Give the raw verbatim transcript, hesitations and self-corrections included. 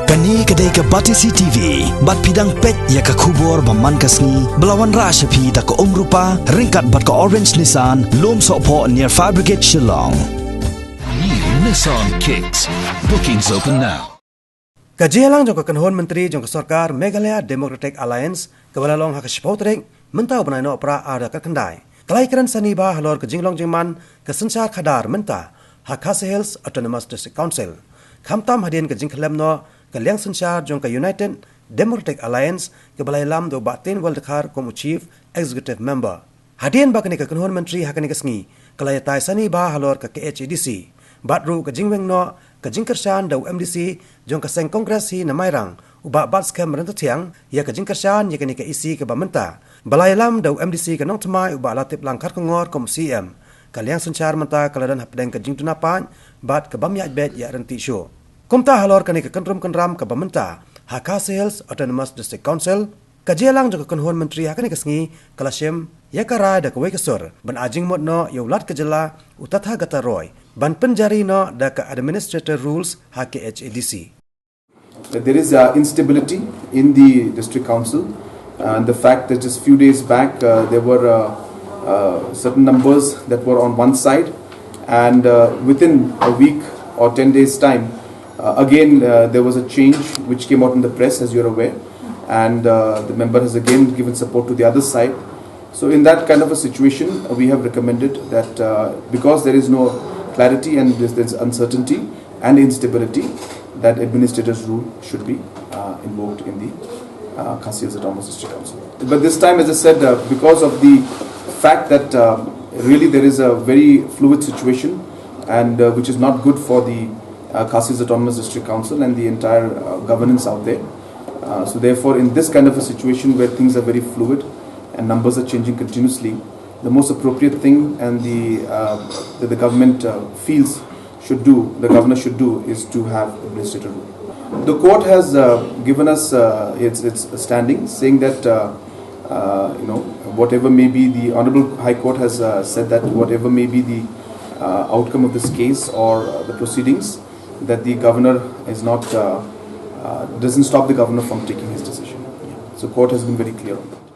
Kane ka dei ka Batesi T V, bad phi dang peit ïa ka khubor ba man ka sngi, ba la wanrah sha phi da ka Umrupa, ryngkat bad ka Orange Nissan, Lumsohphoh near Fire Brigade Shillong. New Nissan Kicks. Bookings open now. Ka jingïalang jong ka kynhun myntri jong ka sorkar Meghalaya Democratic Alliance, kaba la long ha ka shiphew tarik, mynta u bnai Nohprah ar hajar khatkhyndai, ka la ïakren sani bha halor ka jinglong jingman ka synshar khadar mynta ha Khasi Hills Autonomous District Council. Khamtam hadien ka jingkhyllem noh ka liang synshar jong ka United Democratic Alliance, kaba la ïalam da u Bah Teiñwell Dkhar kum u Chief Executive Member. Hadien ba kane ka kynhun myntri ha kane ka sngi ka la ïatai sani bha halor ka K H A D C, bad ruh ka jingweng noh ka jingkyrshan da u M D C jong ka seng Congress hi na Mairang, u Bah Batskhem Ryntathiang, ïa ka jingkyrshan ïa kane ka E C kaba mynta, ba la ïalam da u M D C ka Nongthymmai, u Bah Latiplang Kharkongor kum u C E M. Ka liang synshar mynta ka la don hapdeng ka jingduna paid bad ka bym ïaid beit ïa ryntih shuh. Kumta halor kane ka kynrum kynram kaba mynta ha Khasi Hills Autonomous District Council, ka jingïalang jong ka kynhun myntri ha kane ka sngi ka la shim ïa ka rai da kawei ka sur ban ai jingmut noh ïa u Lat ka jylla, u Tathagata Roy, ban pynjari noh da ka Administrator Rules ha K H A D C. That there is, uh, instability in the district council, and the fact that just few days back, uh, there were, uh, uh, certain numbers that were on one side, and, uh, within a week or ten days' time, uh, again, uh, there was a change which came out in the press, as you're aware, and, uh, the member has again given support to the other side. So in that kind of a situation, uh, we have recommended that, uh, because there is no clarity and there's, there's uncertainty and instability, that administrator's rule should be, uh, invoked in the, uh, Khasi Hills Autonomous District Council. But this time, as I said, uh, because of the fact that, uh, really there is a very fluid situation, and, uh, which is not good for the, uh, Khasi Hills Autonomous District Council and the entire, uh, governance out there. Uh, so therefore, in this kind of a situation where things are very fluid and numbers are changing continuously, the most appropriate thing and the, uh, that the government, uh, feels should do, the governor should do, is to have administrative rule. The court has, uh, given us, uh, its, its standing, saying that, uh, uh, you know, whatever may be, the Honorable High Court has, uh, said that whatever may be the, uh, outcome of this case or, uh, the proceedings, that the governor is not, uh, uh, doesn't stop the governor from taking his decision. So court has been very clear on that.